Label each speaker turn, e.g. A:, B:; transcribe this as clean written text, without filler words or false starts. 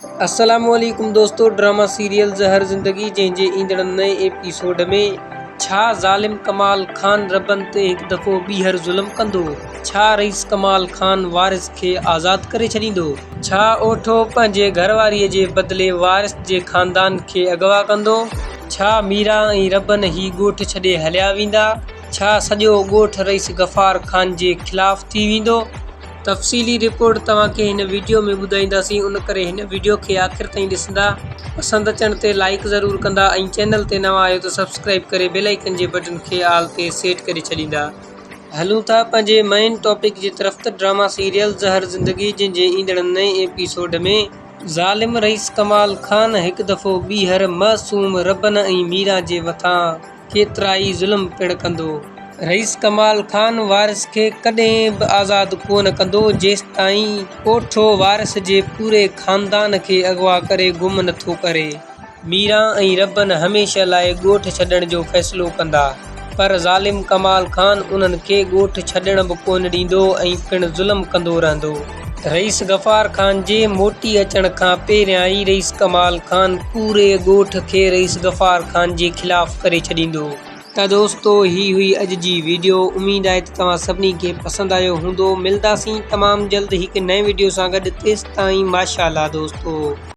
A: السلام عليڪم دوستو ڊراما سيريل زهر زندگي جنهن جي ايندڙ نئين ايپيسوڊ ۾ ڇا ظالم ڪمال خان ربن تي هڪ دفعو ٻيهر ظلم ڪندو؟ ڇا رئيس ڪمال خان وارث کي آزاد ڪري ڇڏيندو؟ ڇا اوٺو پنهنجي گهر واريء جي بدلي وارث جي خاندان کي اغوا ڪندو؟ ڇا ميرا ۽ ربن هي ڳوٺ ڇڏي هليا ويندا؟ ڇا سڄو ڳوٺ رئيس غفار خان جي خلاف ٿي ويندو؟ تفصيلي رپورٽ توهان کي هن وڊيو ۾ ٻڌائينداسين ان ڪري هن وڊيو کي آخر تائين ڏسندا پسند اچڻ تي لائيڪ ضرور ڪندا ۽ چينل تي نوان آهيو ته سبسڪرائيب ڪري بيل آئيڪن جي بٽڻ کي آل تي سيٽ ڪري ڇڏيندا. هلون ٿا پنهنجي مئين ٽاپڪ جي طرف ته ڊراما سيريل زهر زندگي جنهن جي ايندڙ نئين ايپيسوڊ ۾. ظالم رئيس ڪمال خان هڪ دفعو ٻيهر معصوم ربن ۽ ميران جي مٿان. ڪيترائي ظلم پڻ ڪندو. رئيس ڪمال خان وارث کي ڪڏهن به آزاد ڪونه ڪندو جيستائين اوٺو وارث جي پوري خاندان کي اغوا ڪري گم نٿو ڪري. ميران ۽ ربن هميشه لاء ڳوٺ ڇڏڻ جو فيصلو ڪندا پر ظالم ڪمال خان انهن کي ڳوٺ ڇڏڻ به ڪونه ڏيندو ۽ پڻ ظلم ڪندو رهندو. رئيس غفار خان جي موٽي اچڻ کان پهريان ئي رئيس ڪمال خان پوري ڳوٺ کي رئيس غفار خان جي خلاف ڪري ڇڏيندو. ته دوستو هي هئي اڄ جي ويڊيو اميد آهي ته توهان سڀني کي پسند آيو هوندو ملداسين تمام جلد هڪ نئين ويڊيو سان گڏ تيستائين ماشاءالله دوستو.